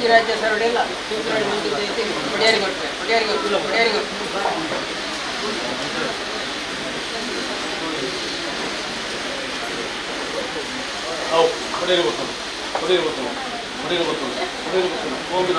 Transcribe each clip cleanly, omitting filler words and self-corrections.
ರಾಜ್ಯ ಸರಡಿಲ್ಲ ಕೊಡಿಯಾರಿ ಕೊಟ್ಟರೆ ಕೊಡಿಯಾರಿ ಗೊತ್ತಿಲ್ಲ ಕೊಡಿಯಾರಿ ಗೊತ್ತು. ಕೊಡಿಯಾರಿ ಗೊತ್ತಲ್ಲ ಕೊಡಿಯಾರಿ ಗೊತ್ತಲ್ಲ ಕೊಡಿಯಾರಿ ಗೊತ್ತಲ್ಲ ಕೊಡಿಯಾರಿ ಗೊತ್ತಲ್ಲ ಕೋವಿದ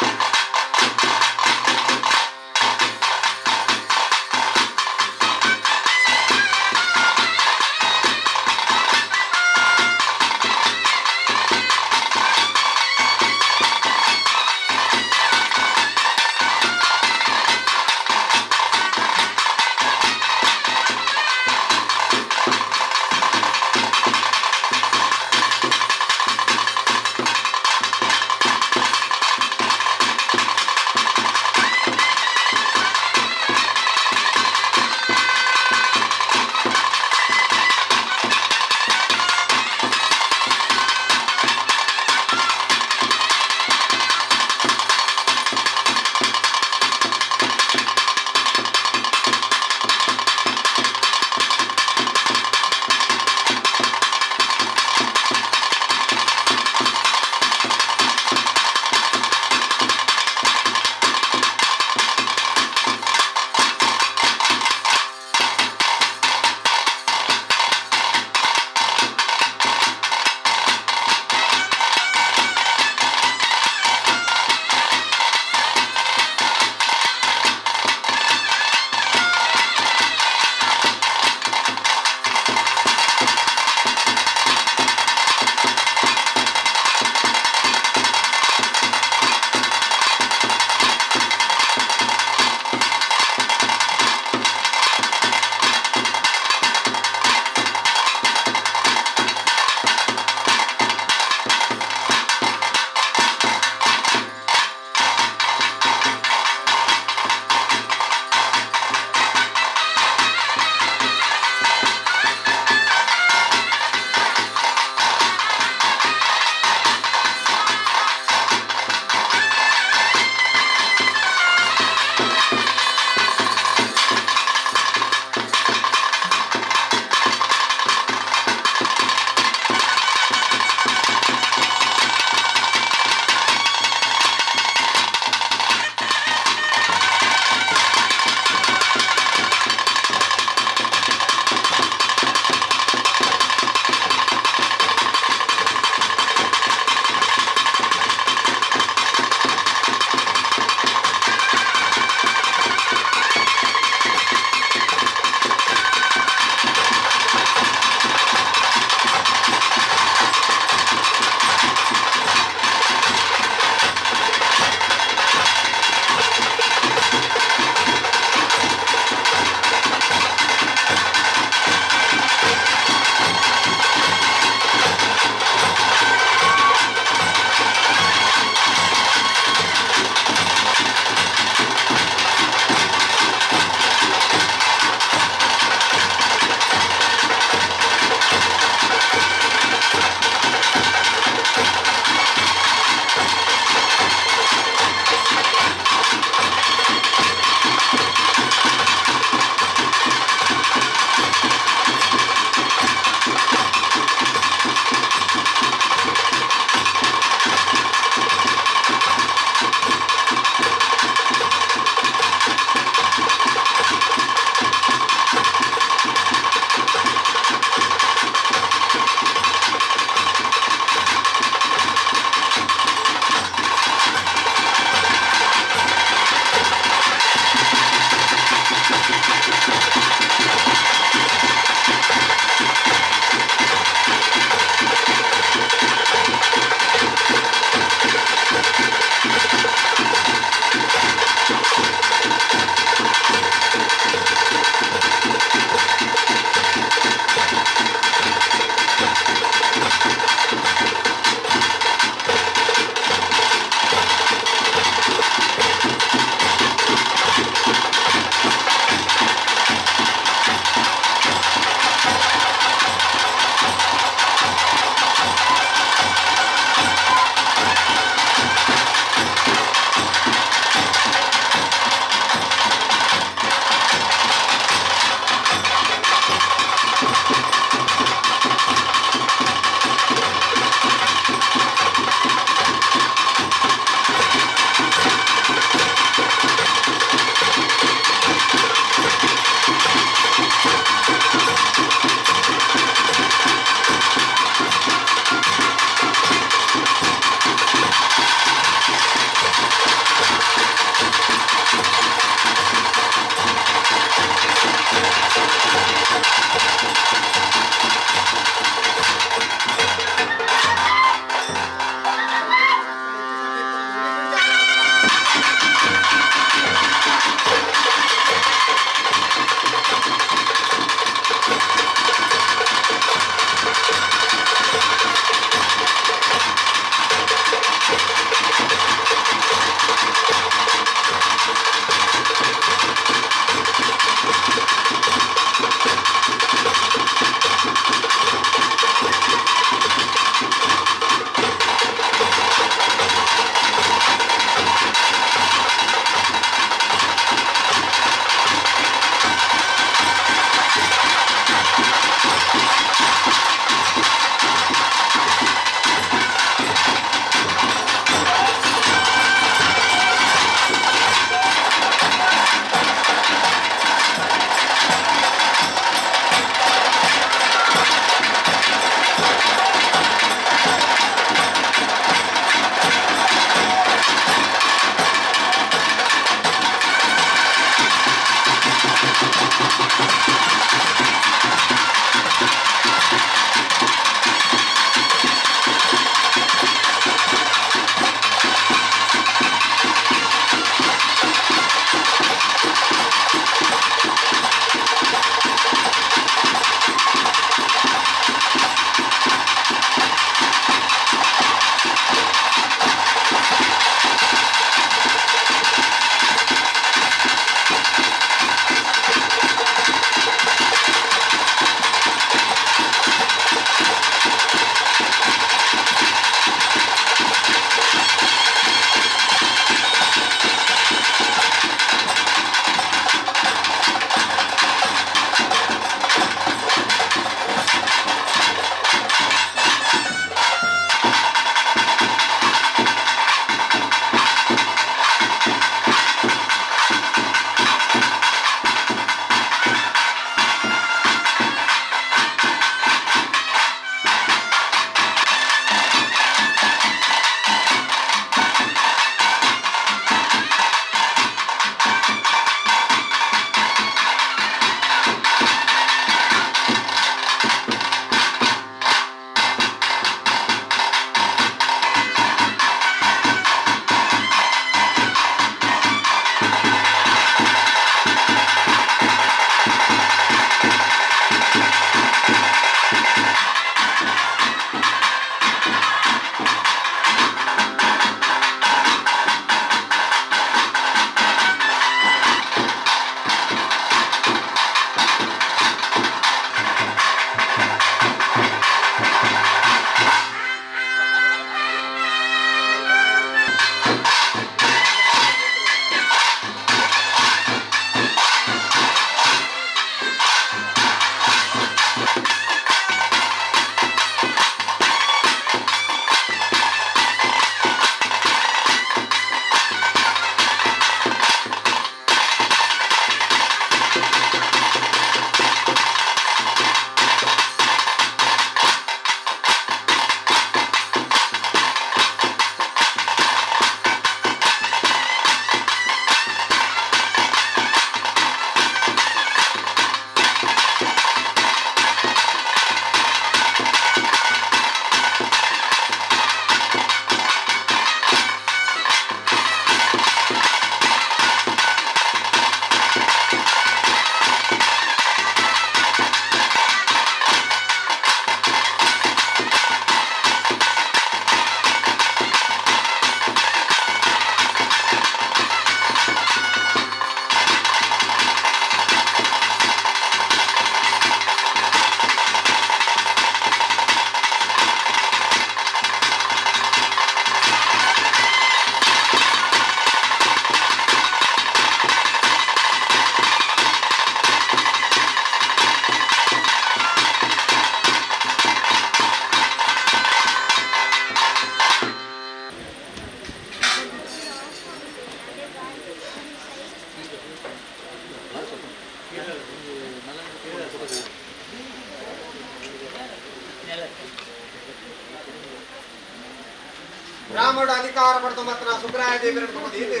ಗ್ರಾಮದ ಅಧಿಕಾರ ಪಡೆದು ಮತ್ತು ಸುಬ್ರಾಯ ದೇವರನ್ನು ಇದು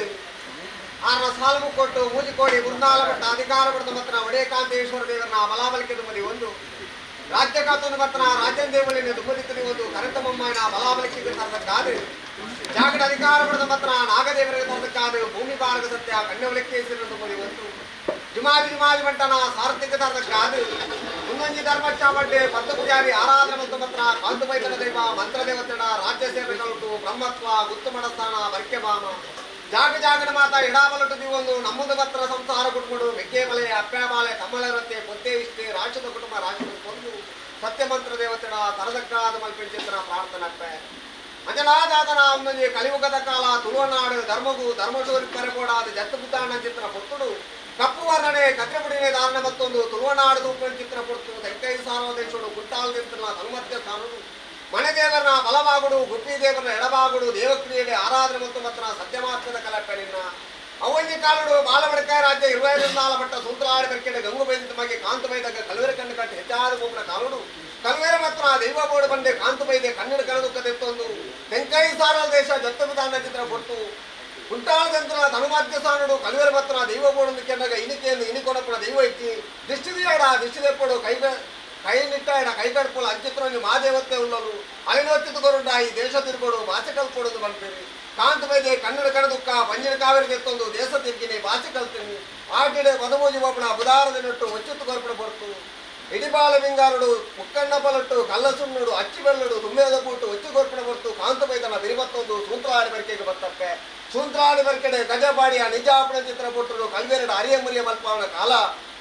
ಆರ್ನ ಸಾಲಮು ಕೊಟ್ಟು ಮೂಜಿಕೋಡಿ ಗುರುನಾಲ ಪಟ್ಟ ಅಧಿಕಾರ ಪಡೆದು ಮತ್ತು ಒಡೆಯಕಾಂತೇಶ್ವರ ದೇವರನ್ನ ಬಲಾಬಲಿಕೆ ತುಂಬದಿ ಒಂದು ರಾಜ್ಯ ಕಾತೊಂದು ಮತ್ತು ರಾಜ್ಯ ದೇವಳಿನ ತುಂಬದಿತ್ತು ಒಂದು ಕರೆತಮಮ್ಮನ ಬಲಾಬಲಿಕೆಗೆ ತರದಕ್ಕಾದ ಜಾಗದ ಅಧಿಕಾರ ಪಡೆದ ಮತ್ತು ನಾಗದೇವರಿಗೆ ತರದಕ್ಕಾದ ಭೂಮಿ ಬಾರಗ ಸತ್ಯ ಕಣ್ಣವಲಿಕ್ಕೆ ತುಂಬದಿ ಒಂದು ಜುಮಾದಿ ಜುಮಾದಿ ಮಂಟನ ಸಾರ್ಥಿಕ ತರದಕ್ಕಾದ ಮುಂದೊಂಜಿ ಧರ್ಮಚಾಮಡ್ಡೆ ಪದ್ದ ಪೂಜಾರಿ ಆರಾಧನೆ ಮತ್ತು ಮಾತ್ರ ಕಾಂತುಬೈತನ ದೈವ ಮಂತ್ರದೇವತೆಡ ರಾಜ್ಯ ಸೇವೆಗಳುಂಟು ಬ್ರಹ್ಮತ್ವ ಗುತ್ತುಮಡಸ್ಥಾನ ಬರ್ಕೆಬಾಮ ಜಾಗ ಜಾಗನ ಮಾತ ಎಡಾಬಲಟು ದಿವೊಂದು ನಮ್ಮದು ಮಾತ್ರ ಸಂಸಾರ ಕುಟುಂಬಡು ಮೆಕ್ಕೆ ಮಲೆ ಅಪ್ಪ್ಯಾಬಾಲೆ ಕಮ್ಮಲರತ್ತೆ ಪೊತ್ತೆ ಇಷ್ಟೆ ರಾಷ್ಟ್ರದ ಕುಟುಂಬ ರಾಷ್ಟ್ರದ ಕೊಂದು ಸತ್ಯಮಂತ್ರ ದೇವತೆಡ ತರದಕ್ಕಾದ ಮಲ್ಪಿಂಚಿತನ ಪ್ರಾರ್ಥನಪ್ಪೆ ಅಂಜನಾದಾತನ ಒಂದೊಂಜಿ ಕಲಿಯುಗದ ಕಾಲ ತುಳುವನಾಡು ಧರ್ಮಗು ಧರ್ಮಶೂರಿ ಪರೆಗೋಡಾದ ಜತ್ತು ಬುದ್ಧಾಣ ಚಿತ್ರ ಪೊತ್ತುಡು ಕಪ್ಪು ವರ್ಣನೆ ಕತ್ರೆಪುಡಿನೆ ಧಾರಣ ಮತ್ತೊಂದು ತುಳುವನಾಡು ತೂಪಿನ ಚಿತ್ರ ಪೊರ್ತು ತೆಂಕೈ ಸಾರ್ವದೇಶುಡು ಕುಟ್ಟಾಲ್ ತಿಂತನ ತನ್ಮಧ್ಯ ಸ್ಥಾನಡು ಮನೆದೇವರನ ಬಲವಾಗುಡು ಗುಪ್ಪಿ ದೇವರನ ಎಡಬಾಗುಡು ದೇವಕ್ರಿಯೆಗೆ ಆರಾಧನೆ ಮತ್ತು ಮಾತ್ರ ಸತ್ಯಮಾತ್ಮದ ಕಲಪ್ಪೆ ನಿನ್ನ ಅವಂಜಿ ಕಾಲುಡು ಬಾಲಬಡಕಾಯ ರಾಜ್ಯ ಇರುವೈದು ಪಟ್ಟ ಸುಂದರಾಡಿ ಬರ್ಕೆಡೆ ಗಂಗು ಬೈದ ಮಗೆ ಕಾಂತು ಬೈದಾಗ ಕಲುವೆರ ಕಣ್ಣು ಕಟ್ಟಿ ಹೆಚ್ಚಾದ ಗೋಪುರ ಕಾಲುಡು ಕಲುವೆರ ಮಾತ್ರ ದೈವ ಬೋರ್ಡ್ ಬಂದೆ ಕಾಂತು ಬೈದೆ ಕನ್ನಡ ಕಣದುಕ್ಕ ತೆತ್ತೊಂದು ತೆಂಕೈ ಸಾರಲ್ ದೇಶ ಜತ್ತುದಾನ ಚಿತ್ರ ಕೊಟ್ಟು ಕುಂಟಾಳದಂತ್ರ ತನುಮಾಧ್ಯ ಸಾನುಡು ಕಲುವೆರ ಮಾತ್ರ ದೈವ ಬೋರ್ಡ್ ಕೆಂಡಾಗ ಇನಿಕೆಯನ್ನು ಇನಿಕೊನಪ್ಪನ ದೈವ ಇಚ್ಚಿ ದಿಷ್ಟಿದಿಯಾಡ ದಿಷ್ಟಿದೆಪ್ಪಡು ಕೈ ಕೈ ನಿಟ್ಟಾಡ ಕೈ ಕಡ್ಪುಲ ಅಂಚಿತ್ರವನ್ನು ಮಾದೇವತೆ ಉಳ್ಳಲು ಅಳಿನೊತ್ತಿದ್ದು ಕೊರುಂಡ ಈ ದೇಶ ತಿರುಗೋಡು ಭಾಷೆ ಕಲ್ಪೊಡೋದು ಬಂತೀರಿ ಕಾಂತ ಬೈದೆ ಕನ್ನಡ ಕಣದುಕ್ಕ ಪಂಜಿನ ಕಾವೇರಿ ತೆತ್ತೊಂದು ದೇಶ ತಿರುಗಿನಿ ಭಾಷೆ ಕಲ್ತೀನಿ ಆಟಿಡೆ ಪದಮೂಜಿ ಒಬ್ಬನ ಬುಧಾರದ ನಟ್ಟು ಒಚ್ಚುತ್ತು ಕೊರ್ಪಣ ಹೊರ್ತು ಇಡಿಬಾಲ ವಿಂಗಾರುಡು ಮುಕ್ಕಣ್ಣ ಪಲಟ್ಟು ಕಲ್ಲಸುಣ್ಣುಡು ಅಚ್ಚಿ ಬೆಲ್ಲುಡು ತುಮ್ಮೇದ ಬೂಟು ಒಚ್ಚು ಕೊರ್ಪಣ ಹೊರ್ತು ಕಾಂತ ಬೈದನ ಬಿರಿಮತ್ತೊಂದು ಸೂತ್ರಾಡಿ ಬರಿಕೆಗೆ ಬರ್ತಪ್ಪೆ ಸೂತ್ರಾಡಿ ಬರ್ಕೆಡೆ ಗಜಪಾಡಿಯ ನಿಜಾಪಣ ಚಿತ್ರ ಪುಟ್ಟರು ಕಲ್ವೇರಡ ಅರಿಯ ಮುರಿಯ ಮಲ್ಪಾವನ ಕಾಲ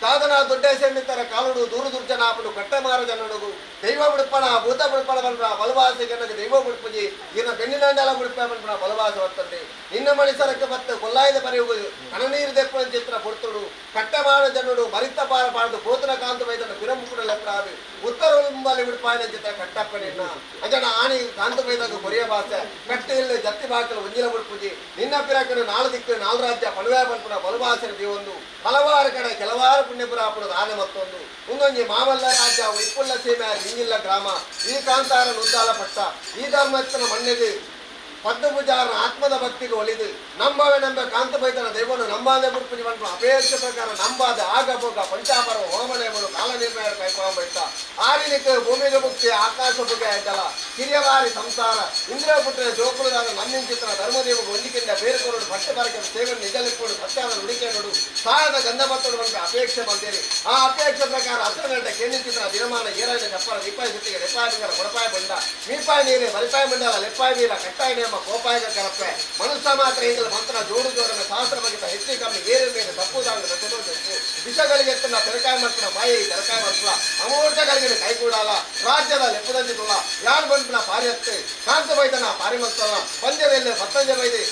ಸಾಧನ ದೊಡ್ಡ ಸೇಮಿತರ ಕಾಲುಡು ದೂರು ದುರ್ಜನಾಪನು ಕಟ್ಟಮಾರ ಜನಡುಗು ದೈವ ಬಿಡುಪಣ ಭೂತ ಬಿಡುಪಣ ಬಂದ್ರ ಬಲವಾಸಿ ಜನಗೆ ದೈವ ಬಿಡುಪಜಿ ಇನ್ನ ಬೆನ್ನಿನಂಡಲ ಬಿಡುಪ ಬಂದ್ರ ಬಲವಾಸ ಬರ್ತದೆ ನಿನ್ನ ಮಣಿಸರಕ್ಕೆ ಮತ್ತು ಕೊಲ್ಲಾಯದ ಬರೆಯುವುದು ಕಣನೀರು ದೆಪ್ಪನ ಚಿತ್ರ ಪೊರ್ತುಡು ಕಟ್ಟಮಾರ ಜನಡು ಮರಿತ ಪಾರ ಪಾಡದು ಪೋತನ ಕಾಂತ ವೈದನ ಪಿರಂಪುಡ ಲೆಪ್ಪರಾದು ಉತ್ತರ ಉಂಬಲಿ ಬಿಡುಪಾಯನ ಚಿತ್ರ ಕಟ್ಟಪ್ಪ ನಿನ್ನ ಅಜನ ಆಣಿ ಕಾಂತ ವೈದಾಗ ಕೊರಿಯ ಭಾಷೆ ಕಟ್ಟೆಯಲ್ಲಿ ಜತ್ತಿ ಬಾಕಲು ಒಂಜಿಲ ಬಿಡುಪುಜಿ ನಿನ್ನ ಪಿರಕನು ನಾಲ್ ದಿಕ್ಕು ನಾಲ್ ರಾಜ್ಯ ಪಣವೆ ಪನ್ಪುನ ಬಲವಾಸರ ದೇವೊಂದು ಹಲವಾರು ಕಡೆ ಕೆಲವಾರು ಪುಣ್ಯಪುರಾಪುರದ ಆನೆ ಮತ್ತೊಂದು ಒಂದೊಂದು ಮಾಮಲ್ಲ ರಾಜ್ಯ ವೈಪುಲ್ಲ ಸೀಮೆ ಲಿಂಗಿಲ್ಲ ಗ್ರಾಮ ಈ ಕಾಂತಾರ ನುದ್ದಾಲ ಪಟ್ಟ ಈ ಧರ್ಮಸ್ಥನ ಮಣ್ಣಿಗೆ ಪದ್ಮಪೂಜಾರನ ಆತ್ಮದ ಭಕ್ತಿಗೆ ಒಲಿದು ನಂಬವೆ ನಂಬ ಕಾಂತಬೈತನ ದೈವನು ನಂಬಾದೆ ಗುರುಪುಜಿ ಬಂದು ಅಪೇಕ್ಷೆ ಪ್ರಕಾರ ನಂಬಾದ ಆಗ ಭೋಗ ಪಂಚಾಪರ ಹೋಮನೇಮನು ಕಾಲ ನಿರ್ಣಯ ಕೈಕೊಂಬೈತ ಆರಿನಿಕ ಭೂಮಿಗೆ ಮುಕ್ತಿ ಆಕಾಶ ಭುಗೆ ಜಲ ಕಿರಿಯವಾರಿ ಸಂಸಾರ ಇಂದ್ರ ಪುತ್ರ ಜೋಕುಲದಾದ ನನ್ನಿಂಚಿತನ ಧರ್ಮದೇವ ಹೊಂದಿಕೆಂದ ಬೇರೆ ಭಕ್ತ ಬಾರಕ ಸೇವೆ ನಿಜಲಿಕ್ಕೋಡು ಸತ್ಯಾದ ನುಡಿಕೆನೋಡು ಸಾಯದ ಗಂಧಮತ್ತೋಡು ಬಂದ ಅಪೇಕ್ಷೆ ಬಂದೇರಿ ಆ ಅಪೇಕ್ಷೆ ಪ್ರಕಾರ ಹಸಿರು ಗಂಟೆ ಕೇಂದ್ರಿಸಿದ ದಿನಮಾನ ಏರಾಯಿನ ಚಪ್ಪರ ದೀಪಾಯ ಜೊತೆಗೆ ರೆಪಾಯ ಕೊಡಪಾಯ ಬಂಡ ಮೀಪಾಯ ನೀರೆ ಬಲಿಪಾಯ ಮಂಡಲ ಲೆಪ್ಪಾಯ ವೀರ ಕಟ್ಟಾಯ ನೇಮ ಕೋಪಾಯಗ ಕರಪ್ಪೆ ಮನುಷ್ಯ ಮಾತ್ರ ಈಗಲ ಮಂತ್ರ ಜೋಡು ಜೋಡನ ಶಾಸ್ತ್ರ ಬಗೆತ ಹೆಚ್ಚು ಕಮ್ಮಿ ಏರು ಮೇಲೆ ತಪ್ಪುದಾಂಗ ತಪ್ಪು ವಿಷಗಳಿಗೆ ಎತ್ತನ ತೆರಕಾಯ ಮಂತ್ರ ಮಾಯಿ ತೆರಕಾಯ ಮಂತ್ರ ಅಮೂರ್ಜಗಳಿಗೆ ಕೈಗೂಡಲ್ಲ ರಾಜ್ಯದ ಲೆಪ್ಪದಂಜಿದುಲ್ಲ ಯಾರು ಬಂದ್ನ ಪಾರಿಯತ್ತೆ ಕಾಂತ ಬೈದನ ಪಾರಿಮಂತಲ್ಲ ಪಂದ್ಯದಲ್ಲಿ ಪತ್ತಂಜ ಬೈದಿ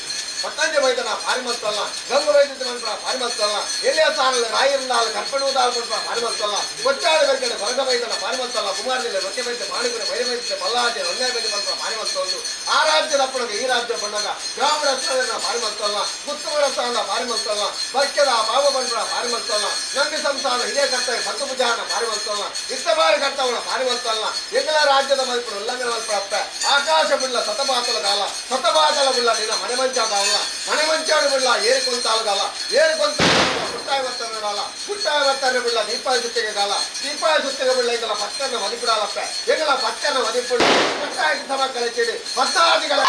ಪತ್ತಂಜ ಬೈದನ ಪಾರಿಮಂತಲ್ಲ ಗಂಗು ವೈದ್ಯ ಮಂತ್ರ ಪಾರಿಮಂತಲ್ಲ ಎಲ್ಲಿಯ ಸಾರಲ್ಲ ರಾಯಿರುಂದಾಲ್ ಕರ್ಪಣುದಾಲ್ ಮಂತ್ರ ಪಾರಿಮಂತಲ್ಲ ಕೊಚ್ಚಾಡು ಬೆರ್ಗಡೆ ಹೊರಗ ಬೈದನ ಪಾರಿಮಂತಲ್ಲ ಕುಮಾರದಲ್ಲಿ ರೊಕ್ಕೆ ಬೈದ ಮಾಣಿಗುರ ಬೈರ ಬೈದ ಬಲ್ಲಾಜೆ ಒಂದೇ ಬೈದ ಮಂತ್ರ ಪಾರಿಮಂತೊಂದು ಆ ರಾಜ್ಯದ ಅಪ್ಪಣಗ ಈ ರಾಜ್ಯ ಬಣ್ಣಗ ಗ್ರಾಮದ ಸ್ಥಳನ ಪಾರಿಮಂತಲ್ಲ ಗುತ್ತುಗಳ ಸ್ಥಾನ ಪಾರಿಮಂತಲ್ಲ ಬರ್ಕೆದ ಪಾವ ಬಂಡ್ರ ಪಾರಿಮಂತಲ್ಲ ನಂಬಿ ಸಂಸಾರ ಹಿರಿಯ ಕರ್ತವ್ಯ ಪಂತಪೂಜಾನ ಪಾರಿಮಂತಲ್ಲ ಇತ್ತಬಾರಿ ಕರ್ತವನ ಪಾರಿಮಂತಲ್ಲ ಎಂಗಲ ರಾಜ್ಯದ ಮಲ್ಪು ಉಲ್ಲಂಘನ ಮಲ್ಪಪ್ಪ ಆಕಾಶ ಬಿಡ್ಲ ಸತಬಾತಲ ಕಾಲ ಸತಬಾತಲ ಬಿಡ್ಲ ನಿನ್ನ ಮನೆ ಮಂಚ ಕಾಲ ಮನೆ ಮಂಚಾಡು ಬಿಡ್ಲ ಏರು ಕೊಂತಾಲುಗಾಲ ಏರು ಕೊಂತ ಪುಟ್ಟಾಯ ಬರ್ತಾರಲ್ಲ ಪುಟ್ಟಾಯ ಬರ್ತಾರೆ ಬಿಡ್ಲ ದೀಪಾಯ ಜೊತೆಗೆ ಕಾಲ ದೀಪಾಯ ಜೊತೆಗೆ ಬಿಡ್ಲ ಎಂಗಲ ಪಕ್ಕನ ಮದಿಪುಡಾಲಪ್ಪ ಎಂಗಲ ಪಕ್ಕನ ಮದಿಪುಡ ಪಟ್ಟಾಯ ಸಭಾ ಕಲೆಚಿಡಿ ಪತ್ತಾದಿಗಳ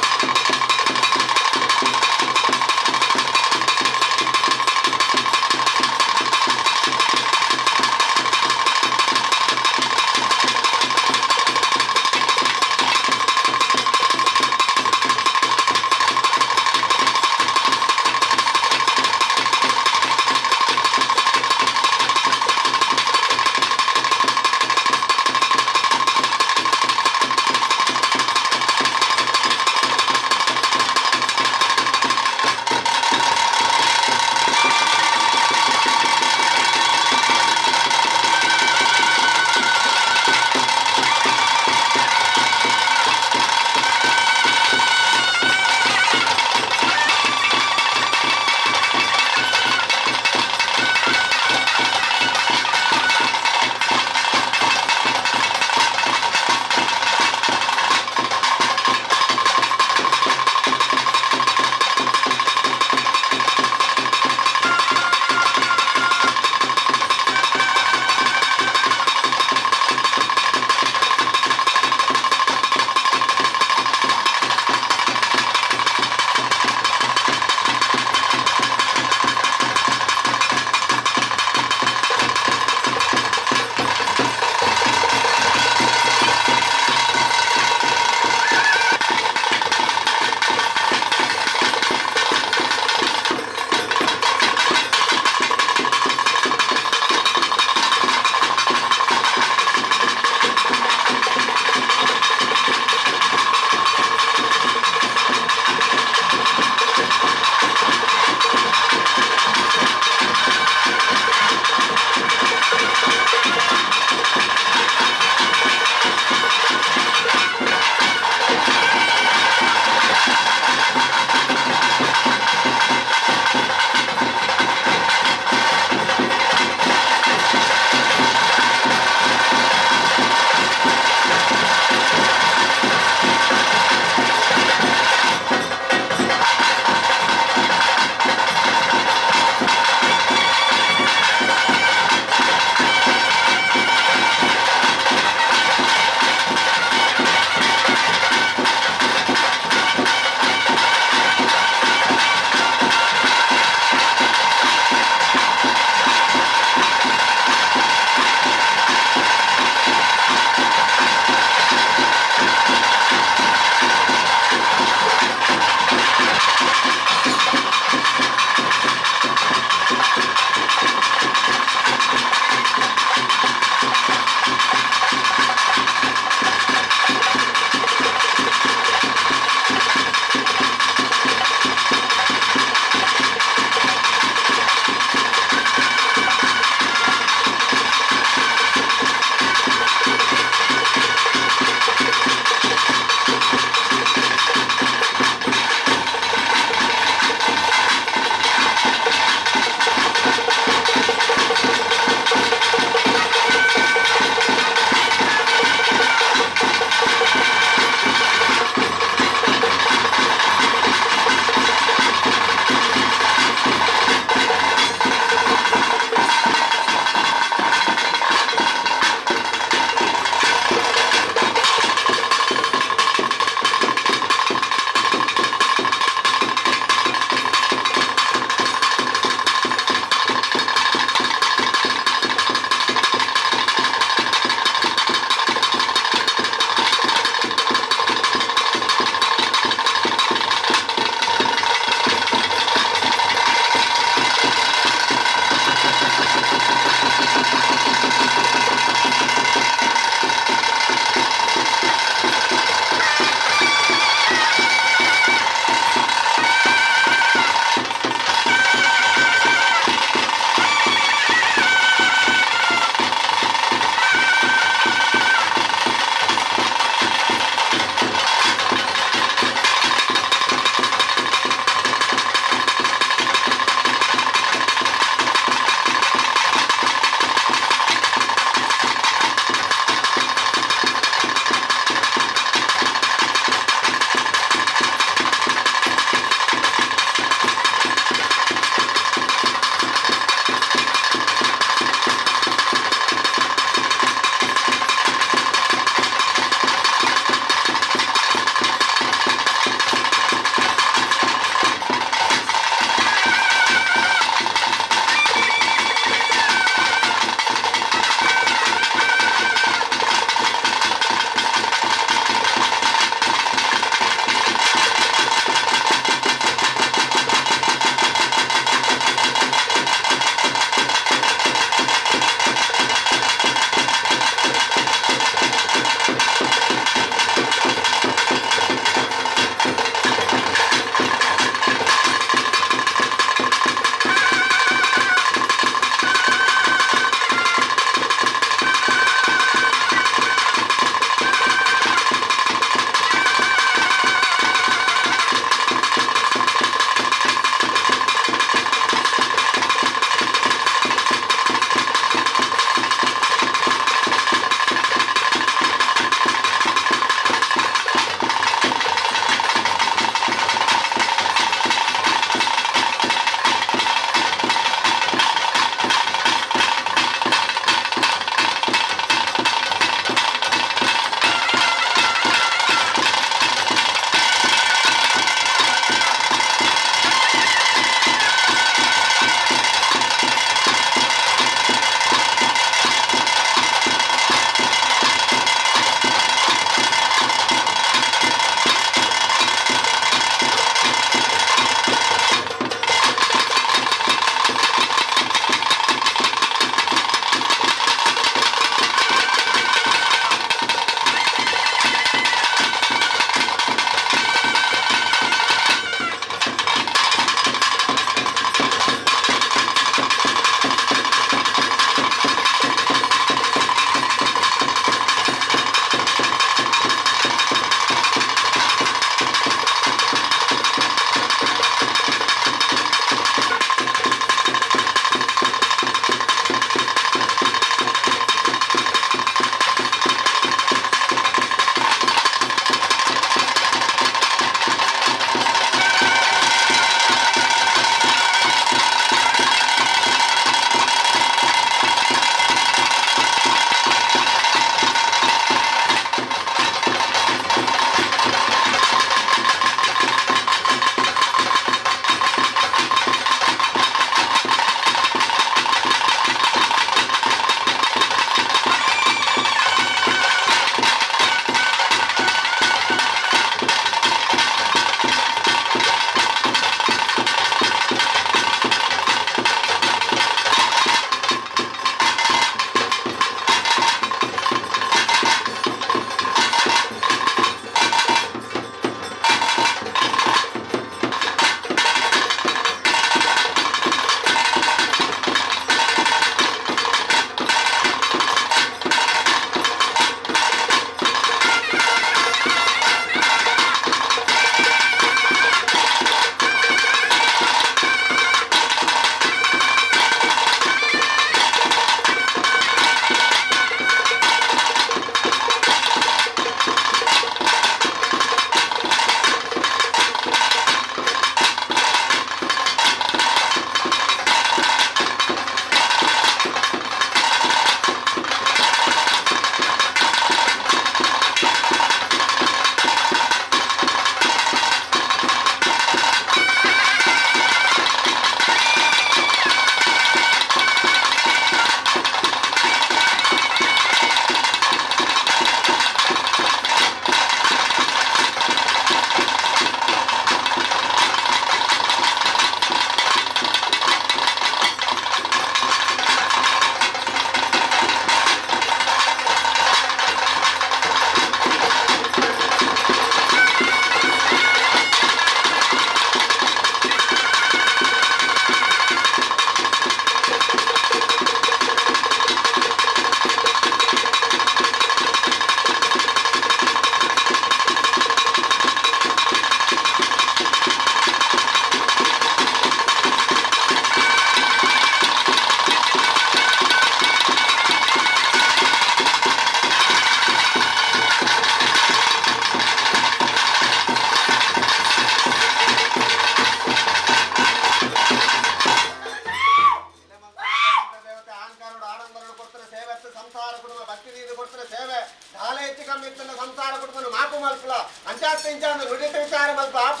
ಇಂಚ ನುಡಿತ ವಿಚಾರ ಮಲ್ಪ ಆಪ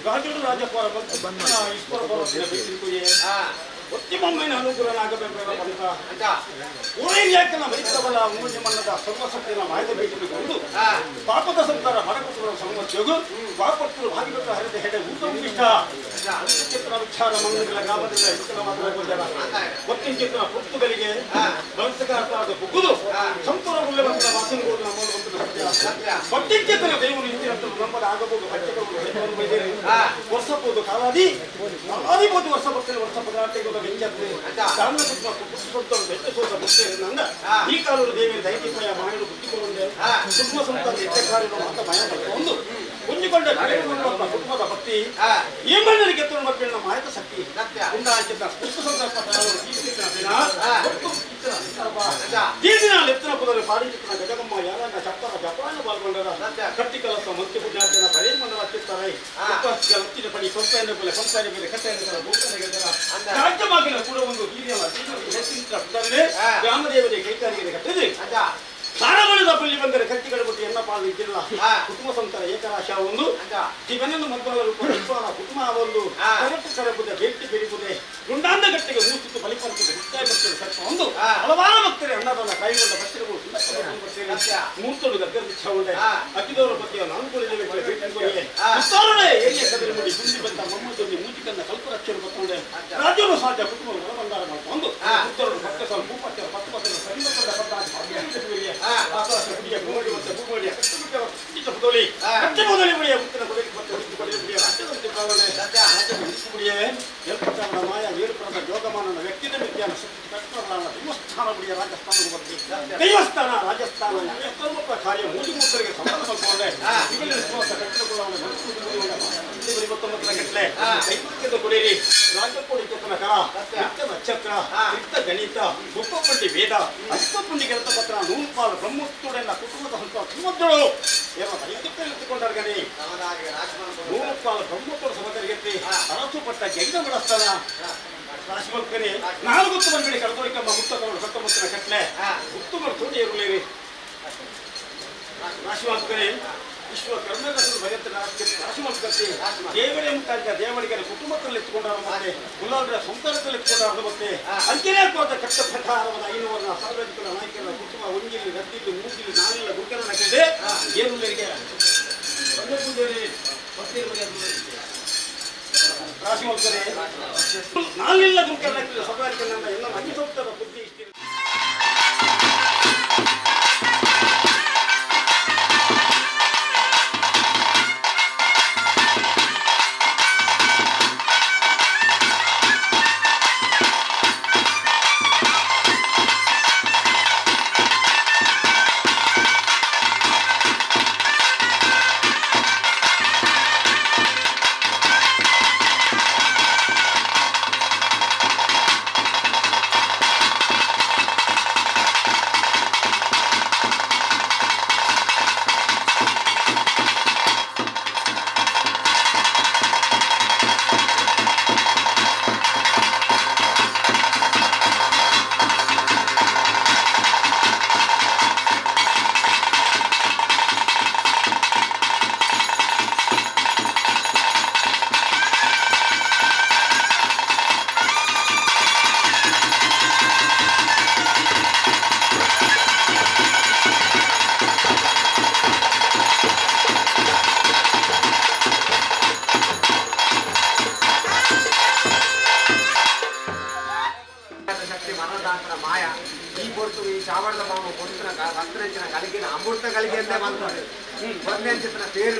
ರಾಜರು ರಾಜಪುರ ಈಶ್ವರ ಒತ್ತಿಮಮ್ಮನ ಅನುಕೂಲನಾಗಬೇಕು ಅಂತ ಊರಿನ ಮೈತವಲ್ಲ ಉಮ್ಮನ ಸರ್ವಸಕ್ತಿನ ಮಾಹಿತಿ ಬೇಕಿಕೊಂಡು ಪಾಪದ ಸಂತಾರ ಮಡಕುತ್ತುಗಳ ಸಮಸ್ಯೆಗೂ ಪಾಪತ್ತರು ಭಾಗಿಗತ ಹರಿದ ಹೆಡೆ ಊಟ ಇಷ್ಟ ಚಿತ್ರ ವಿಚಾರ ಮಂಗಳ ಗ್ರಾಮದಿಂದ ಹೆಚ್ಚಿನ ಮಾತ್ರ ಒತ್ತಿನ ಚಿತ್ರ ಪುರ್ತುಗಳಿಗೆ ಬಳಸಕಾರದ ಬುಗ್ಗುದು ಸಂತೂರ ಗುಳ್ಳೆ ಬಂದ ವಾಸನಗಳು ನಮ್ಮ ಒಟ್ಟಿನ ಚಿತ್ರ ದೇವರು ಇಂಚಿನ ನಂಬದ ಆಗಬಹುದು ಹಚ್ಚಬಹುದು ವರ್ಷಬಹುದು ಕಾಲಾದಿ ಕಾಲಾದಿಬಹುದು ವರ್ಷ ಬರ್ತೇನೆ ವರ್ಷ ಪದಾರ್ಥಗಳು ಈ ಕಾಲದ ದೇವಿ ದೈತಿಕಯ ಮಾಯನು ಬುದ್ಧಿಕೊಂಡೆ ಕುಟುಂಬ ಸಂತಾನ ನಿತ್ಯ ಕಾರ್ಯಗಳು ಮಾತ ಮಾಯ ಒಂದು ಕುಂಜಿಕೊಂಡ ಕುಟುಂಬದ ಭಕ್ತಿ ಈ ಮಣ್ಣಿಗೆ ಗೆತ್ತು ಮಕ್ಕಳನ್ನ ಮಾಯದ ಶಕ್ತಿ ಉಂಡಾಚಿದ್ದ ಪುಷ್ಪ ಸಂದರ್ಭ ದೀದಿನ ಲೆತ್ತನ ಪುದರು ಪಾಡಿಚಿತ್ರ ಗಜಗಮ್ಮ ಯಾರನ್ನ ಚಪ್ಪರ ಜಪಾನ ಬಾಲ್ಗೊಂಡರ ಕಟ್ಟಿ ಕಲಸ ಮಂತಿ ಪುಣ್ಯಾರ್ಜನ ಬರೇ ಮಂಡಲ ಚಿತ್ತಾರೆ ಲತ್ತಿನ ಪಡಿ ಸೊಂಪಾಯಿನ ಬೆಲೆ ಸೊಂಪಾಯಿನ ಬೆಲೆ ಕಟ್ಟಾಯಿನ ಭೂಕನ ರಾಜ್ಯವಾಗಿನ ಕೂಡ ಒಂದು ಗ್ರಾಮದೇವರಿಗೆ ಕೈಕಾರಿಗೆ ಕಟ್ಟಿದೆ ಸಾರಗಳಿದ ಪಲ್ಲಿ ಬಂದರೆ ಕತ್ತಿಗಳ ಬಿಟ್ಟು ಎನ್ನ ಪಾಲು ಇದ್ದಿಲ್ಲ ಕುಟುಂಬ ಸಂತಾನ ಏಕರಾಶ ಒಂದು ಜೀವನನ್ನು ಮಧ್ಯ ಕುಟುಂಬ ಒಂದು ಕರೆಕ್ಟ್ ಕರಬುದೆ ಭೇಟಿ ಬೆರಿಬುದೆ ಗುಂಡಾಂಧ ಗಟ್ಟಿಗೆ ಮೂಸುತ್ತು ಬಲಿಪಂತದ ಮುಕ್ತಾಯ ಭಕ್ತರು ಸರ್ಪ ಒಂದು ಹಲವಾರು ಭಕ್ತರೆ ಅನ್ನದಾನ ಕೈಗೊಂಡ ಭಕ್ತರುಗಳು ಮೂರ್ತರು ಗದ್ದಲ ಉಂಡೆ ಅಕ್ಕಿದವರ ಬಗ್ಗೆ ನಾನುಕೂಲ ಭೇಟಿ ಮುತ್ತಾರಳೆ ಏರಿಯ ಕದರಿ ಮುಡಿ ಗುಂಡಿ ಬಂದ ಮಮ್ಮದಲ್ಲಿ ಮೂಜಿಕನ್ನ ಕಲ್ಪರಕ್ಷರು ಬತ್ತೊಂಡೆ ರಾಜ್ಯವು ಸಾಧ್ಯ ಕುಟುಂಬ ಹೊರಬಂದಾರ ಮಾಡ್ಕೊಂಡು ಉತ್ತರರು ಭಕ್ತ ಸಾಲು ಭೂಪತ್ಯರ ಪತ್ತು ಪತ್ರ ಸರಿಮತ್ತದ ದೇವಸ್ಥಾನ ರಾಜಸ್ಥಾನ ಕಾರ್ಯ ಮೂಜಿಮೂರ್ತರಿಗೆ ಸಂಬಂಧ ಮಾಡಿಕೊಂಡೆ ಕೊಡಿರಿ ರಾಜಕೋಡಿ ಕರ ನಕ್ಷತ್ರ ನಿತ್ಯ ಗಣಿತ ಉಪ್ಪಪುಂಡಿ ವೇದ ಅಷ್ಟಪುಂಡಿ ಕೆಲಸ ಪತ್ರ ನೂರು ಬ್ರಹ್ಮೋತ್ತುಡೆಲ್ಲ ಕುಟುಂಬದ ಹಂತ ಸುಮದ್ದಳು ಏನೋ ಎತ್ತುಕೊಂಡಾರ್ಗನಿ ನೂರು ಪಾಲು ಬ್ರಹ್ಮೋತ್ತರ ಸಮಾಜರಿಗೆ ಅರಸು ಪಟ್ಟ ಜೈನ ಬಡಸ್ತಾನ ರಾಶಿ ಮಲ್ಕರಿ ನಾಲ್ಕು ಗುತ್ತು ಬಂದ್ಬಿಡಿ ಕಳ್ಕೊಳಿಕಮ್ಮ ಮುತ್ತ ಸತ್ತಮುತ್ತಿನ ಕಟ್ಲೆ ಗುತ್ತು ಮಾಡಿ ತೋಟಿ ಇರಲಿರಿ ರಾಶಿ ಮಲ್ಕರಿ ವಿಶ್ವ ಕರ್ಮದ ಭಯಂತ ರಾಶಿ ಮಲ್ಕತ್ತಿ ದೇವರೇ ಮುಖಾಂತರ ದೇವರಿಗೆ ಕುಟುಂಬದಲ್ಲಿ ಎತ್ತುಕೊಂಡಾರ ಮತ್ತೆ ಗುಲಾಬರ ಸಂಸಾರದಲ್ಲಿ ಎತ್ತುಕೊಂಡಾರ ಮತ್ತೆ ಅಂಕೆನೇ ಕೋದ ಕಟ್ಟ ಪ್ರಕಾರವಾದ ಐನೂರ ಸಾರ್ವಜನಿಕರ ನಾಯಕರ ಕುಟುಂಬ ಒಂಜಿಲ್ಲಿ ರದ್ದಿಲ್ಲಿ ಮೂಜಿಲ್ಲಿ ನಾನಿಲ್ಲ ಗುರುಕರ ನಕ್ಕಿದೆ ಏನುಲ್ಲರಿಗೆ ರಾಶಿ ಮಲ್ಕರಿ ನಾನಿಲ್ಲ ಗುರುಕರ ನಕ್ಕಿಲ್ಲ ಸಭಾರಿಕರ ಎಲ್ಲ ಅಗ್ನಿ ಬುದ್ಧಿ ಇಷ್ಟಿಲ್ಲ.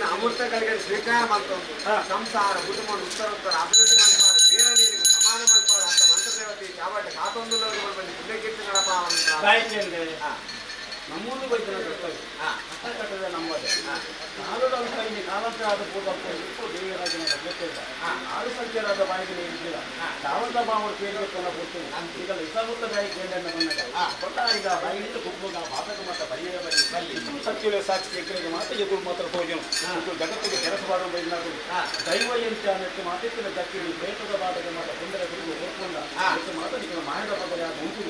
ಅಮೃತ ಸ್ವೀಕಾರ ಮಾಡ್ಕೊಂಡು ಸಂಸಾರ ಕುಟುಂಬ ಉತ್ತರ ಅಭಿವೃದ್ಧಿ ಮಾಡ್ತಾರೆ ಬೇರೆ ನೀರಿಗೆ ಸಮಾನ ಮಾಡ್ತಾರೆ ಅಂತ ಮಂತ್ರದೇವತೆ ಚಾವಟ ಕಾತೊಂದು ಪುಣ್ಯಕೀರ್ತಿ ನಡಪ ನಮ್ಮೂರು ಬೈತನ ಕರ್ತವ್ಯ ಕಟ್ಟ ಕಟ್ಟದೆ ನಮ್ಮದೇ ನಾಲ್ಕು ಕಾಲಂತರ ಆದ ಪೂರ್ವ ದೇವರಾಜನ ಭದ್ರತೆ ಇಲ್ಲ ಆರು ಸಂಖ್ಯೆ ಸಂಚಾರದ ಬಾಯಿಗೆ ನೀರಿದ್ದಿಲ್ಲ ಚಾವಂತ ಬಾವು ಪೇರಿಗೆ ತೊಂದ ಕೊಡ್ತೀನಿ ಈಗ ಇಸಮುತ್ತ ಬಾಯಿ ಕೇಂದ್ರ ಬಂದಾಗ ಕೊಟ್ಟ ಈಗ ಬಾಯಿಗಿಂತ ಕುಟುಂಬ ಬಾಧಕ ಮಾತ್ರ ಬರಿಯ ಬರಿ ಇಷ್ಟು ಸತ್ಯವೇ ಸಾಕ್ಷಿ ಎಕರೆಗೆ ಮಾತ್ರ ಎದುರು ಮಾತ್ರ ತೋಜನು ಜಗತ್ತಿಗೆ ಕೆಲಸ ಮಾಡುವ ಬೈಲಾಗು ದೈವ ಎಂತ ಅನ್ನಕ್ಕೆ ಮಾತಿತ್ತಿನ ಜಕ್ಕಿರಿ ಪ್ರೇತದ ಬಾಧಕ ಮಾತ್ರ ತೊಂದರೆ ಕುಟುಂಬ ಕೊಟ್ಕೊಂಡ ಮಾತ್ರ ನಿಖಲ ಮಾಯದ ಬದಲೆ ಆದ ಉಂಟು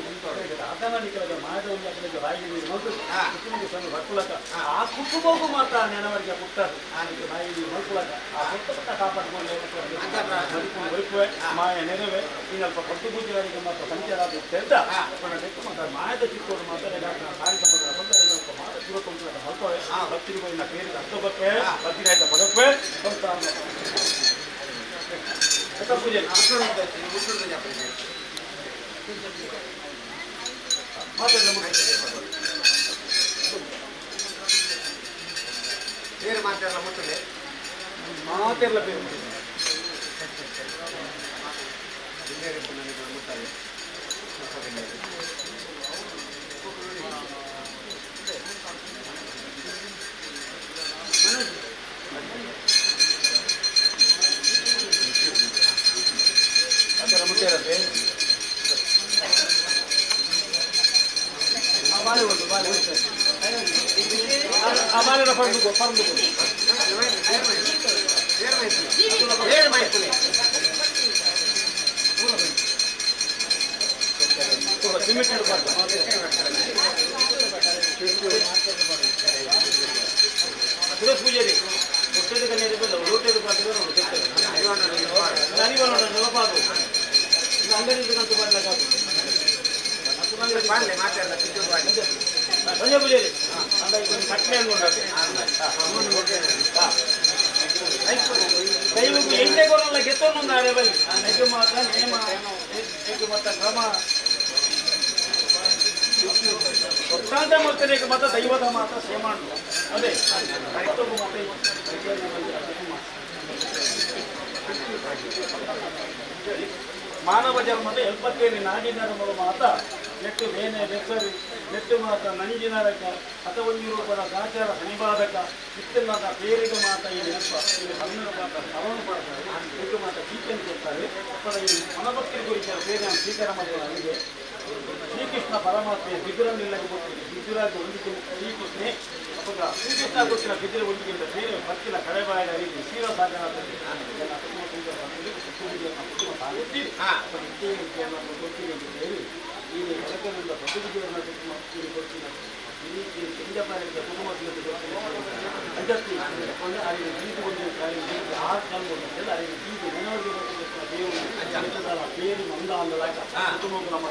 ಆತನ ನಿಖಲದ ಮಾಯದ ಒಂದು ಅಕಲಿಗೆ ಬಾಯಿಗೆ ನೀರು ಬಂತು ಕುಟುಂಬಕ್ಕೆ ಸಣ್ಣ ಬಕ್ಕುಲಕ ಆ ಕುಟುಂಬಕ್ಕೂ ಮಾತ್ರ ನೆನವರಿಗೆ ಪುಟ್ಟದು ಬಾಯಿ ನೀರು ಮಲ್ಕುಲಕ ಆ ಪುಟ್ಟ ಪುಟ್ಟ ಕಾಪಾಡಿಕೊಂಡು ಬದುಕುವೆ ಮಾಯ ನೆರವೇ ಇನ್ನಲ್ಪ ಪಟ್ಟು ಪೂಜೆಗಳಿಗೆ ಮಾತ್ರ ಸಂಚಾರ ಆಗುತ್ತೆ ಅಂತ ಮಾಯದ ಚಿಕ್ಕೋಡು ಮಾತ್ರ ಮಾತ್ರ ಜೀವ ಮಲ್ಪವೆ ಭಕ್ತಿಗೆ ಹೋಗಿ ಪೇರಿಗೆ ಹತ್ತೋಗಕ್ಕೆ ಭಕ್ತಿರಾಯ್ತ ಬದಕ್ವೆ ಪೂಜೆ పేరు మాట్లాడాల ముట్టులే ಮಾತೆಲ್ಲ పేರು ಮುಟ್ಟಾలి ಸುರೇಶ್ ಪೂಜಾರಿ ಹುಟ್ಟೇದು ಕನ್ಯರು ಲೋಟೇದು ಪಾತ್ರ ಸಂಜೆ ಪೂಜಾರಿ ಕಟ್ಲೆ ದೈವಕ್ಕೂ ಎಂಟೆ ಕೊರಲ್ಲ ಗೆತ್ತೊಂದು ಆಡೆ ಬಲ್ಲಿ ಐದು ಮಾತ್ರ ನೇಮ ಐದು ಮಾತ್ರ ಕ್ರಮ ಒತ್ತಾಂತ ಮಾಡ್ತಾರೆ ಮಾತ್ರ ದೈವದ ಮಾತ್ರ ಸೇಮಾಂಡು ಅದೇ ರೈತಗೂ ಮಾತ್ರ ಮಾನವ ಜನ್ಮದ ಎಲ್ಪತ್ತೇಳು ನಾಡಿನರ ಮಾತ ನೆಟ್ಟು ಬೇನೆ ಬೆಸರು ನೆಟ್ಟು ಮಾತ ನಂಜಿನರಕ ಅಥವಾ ಒಂದು ರೂಪದ ಸಾಚಾರ ಸನಿಬಾಧಕ ಇತ್ತೆಲ್ಲದ ಪೇರಿಗೆ ಮಾತ ಈ ನೆನಪ ಇಲ್ಲಿ ಹಣ್ಣು ಮಾತ ಸವನು ಮಾಡ್ತಾರೆ ನೆಟ್ಟು ಮಾತ ಚೀಕೆಯನ್ನು ಕೊಡ್ತಾರೆ ಅಪ್ಪನ ಈ ಮನಭಕ್ತರಿಗೂ ವಿಚಾರ ಬೇರೆ ಸ್ವೀಕಾರ ಮಾಡುವ ಅಲ್ಲಿಗೆ ಶ್ರೀಕೃಷ್ಣ ಪರಮಾತ್ಮೆಯ ಬಿದಿರನ್ನೆಲ್ಲ ಗೊತ್ತಿದೆ ಬಿದಿರಾಗ ಹೊಂದಿಕೆ ಶ್ರೀಕೃಷ್ಣೇ ಅಪ್ಪಗ ಶ್ರೀಕೃಷ್ಣ ಗೊತ್ತಿಲ್ಲ ಬಿದಿರ ಹೊಂದಿಕೆಯಿಂದ ಬೇರೆ ಭಕ್ತಿನ ಕಡೆಬಾಯಿನ ರೀತಿ ಕ್ಷೀರಸಾಗರ ಗೊತ್ತಿದೆ ಈ ಕಳಕದಿಂದ ಪ್ರತಿನಿಧಿಯನ್ನು ಕೊಡ್ತೀನಿ ಈ ಕೆಂಜಪಾಲದ ಕುಟುಂಬ ಅಂಜಸ್ತಿ ಅಲ್ಲಿಗೆ ಜೀತು ಒಂದು ಆರು ಕಾಲು ಅಲ್ಲಿಗೆ ಜೀತು ಮನೋರಿಗೆ ದೇವರು పేరు మంద అందలాక కుటుంబం ನಮ್ಮ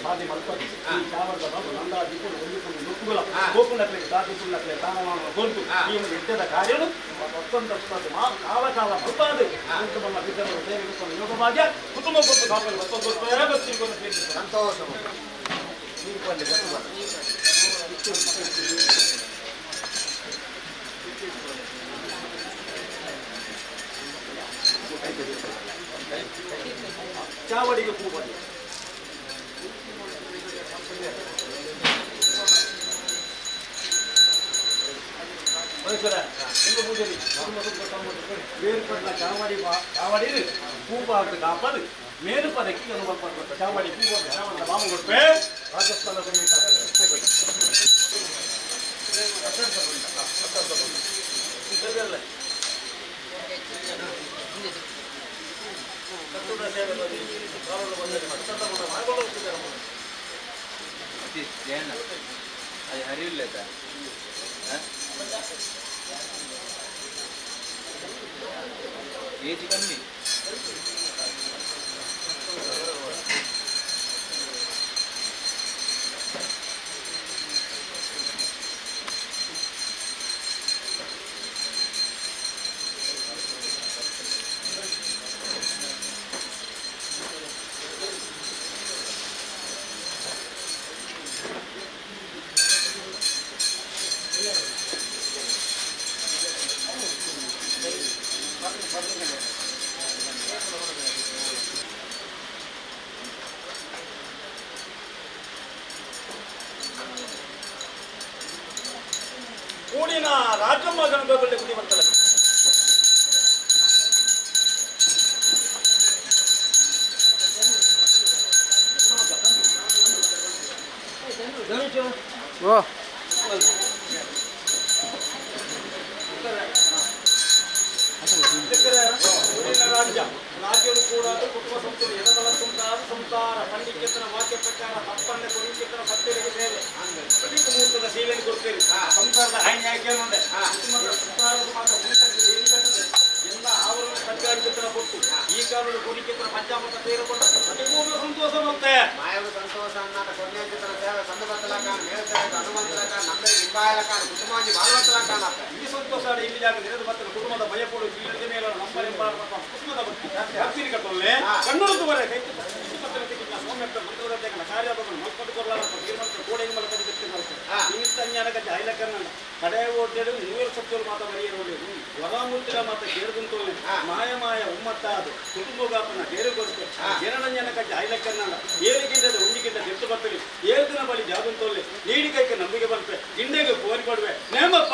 సాధి మల్పతి ఈ చావర్ద బాబు నందా దిక్కులు ఒందుకుని నొప్పుగుల గోకున్నట్లే సాధికున్నట్లే తానమాన గొంతు ఈ ఎడ్డದ కార్యను అత్యంత మా కాల కాల మల్పాది కుటుంబ బిడ్డలు సేవికున్న యోగ భాగ్య కుటుంబ గొప్ప కాపలు సంతోషం. ಚಾವಡಿಗೆ ಪೂ ಬನ್ನಿ ಬೇರ್ಪಟ್ಟ ಚಾವಡಿ ಚಾವಡಿ ಪೂಪಾರ್ದು ಕಾಪದು ಮೇಲು ಪದಕ್ಕೆ ಅನುಭವ ಚಾವಡಿ ಪೂ ಚಾವಂತ ಮಾಮು ಕೊಟ್ಟೆ ರಾಜಸ್ಥಾನ ಅದು ಹರಿವಿಲ್ಲ ಏಜ್ ಕಮ್ಮಿ. ಕೂಡಿನ ರಾಜಮ್ಮ ಗಣಪತಿ ಗುಡಿ ಬರ್ತದೆ. ಓ. ರಾಜ್ಯ ರಾಜ್ಯರು ಕೂಡ ಕುಟುಂಬ ಸಂಸ್ಥೆ ಎಡಬಲ ಸಂಸಾರ ಸಂಸಾರ ಪಂಡಿಕೆತನ ವಾಕ್ಯ ಪ್ರಕಾರ ತಪ್ಪನ್ನ ಕೊಡಿಕೆತನ ಸತ್ಯರಿಗೆ ಸೇವೆ ಪ್ರತಿ ಮುಹೂರ್ತದ ಸೇವೆಯನ್ನು ಕೊಡ್ತೇವೆ. ಸಂಸಾರದ ಹಾನಿ ಆಯ್ಕೆ ಕುಟುಂಬದ ಸಂಸಾರದ ಮಾತ್ರ ಮುಹೂರ್ತಕ್ಕೆ ದೇವಿ ಕಟ್ಟದೆ ಎಲ್ಲ ಆವರಣ ಕಡ್ಗಾಂಚಿತನ ಕೊಟ್ಟು ಈ ಕಾಲದ ಕೊಡಿಕೆತನ ಪಂಚಾಮೃತ ಸೇರಿಕೊಂಡು ಪರಿಪೂರ್ಣ ಸಂತೋಷ ಮತ್ತೆ ಮಾಯವು ಸಂತೋಷ ಅನ್ನಾಟ ಕೊನ್ಯಂಚಿತನ ಸೇವೆ ಸಂದು ಬತ್ತಲಕ ಮೇಲ್ ಸೇವೆ ಹನುಮಂತಲಕ ನಂಬೆ ಲಿಂಬಾಯಲಕ ಕುಟುಂಬಾಂಜಿ ಬಾಲ್ವತ್ತಲಕ. ಈ ಸಂತೋಷ ಇಲ್ಲಿ ಜಾಗ ನೆರೆದು ಬರ್ತಾರೆ. ಕುಟುಂಬದ ಭಯಪಡು ಇಲ್ಲದ ಮೇಲೆ ನಮ್ಮ ಎಂಬ ಕುಟುಂಬದ ಭಕ್ತಿ ಭಕ್ತಿని ಕಟ್ಟೊಲ್ಲೆ ಕಣ್ಣುರದ್ದು ಬರೆ ಕೈ ಪತ್ರ ತೆಗಿನ ಸೌಮ್ಯಪ್ಪ ಮಂತ್ರದ ತೆಗನ ಕಾರ್ಯವನ್ನು ಮಲ್ಪಟ್ಟು ಕೊರಲಾರ ತೀರ್ಮಾನ ಕೋಡೆಗೆ ಮಲಕದ ವ್ಯಕ್ತಿ ಮಲ್ಪೆ ನಿಮಿತ್ತ ಅಜ್ಞಾನಕ ಐಲಕನ್ನ ಕಡೆ ಓಡ್ಲೇಡು ಮೂವರು ಸತ್ಯರು ಮಾತ ಬರೆಯರು ವರಾಮೂರ್ತಿರ ಮಾತ ಗೇರುಗುಂತೋಲೆ ಮಾಯ ಮಾಯ ಉಮ್ಮತ್ತ ಅದು ಕುಟುಂಬಗಾಪನ ಗೇರು ಕೊರತೆ ಜನರಂಜನಕ ಐಲಕ್ಕನ್ನ ಏಳು ಗಿಂಡದ ಉಂಡಿಗಿಂಡ ದಿಟ್ಟು ಬರ್ತಲಿ ಏಳು ದಿನ ಬಳಿ ಜಾದುಂತೋಲೆ ನೀಡಿ ಕೈಗೆ ನಂಬಿಕೆ ಬರ್ತೆ ಗಿಂಡೆಗೆ ಕೋರಿ ಪಡುವೆ ನೇಮಪ್ಪ.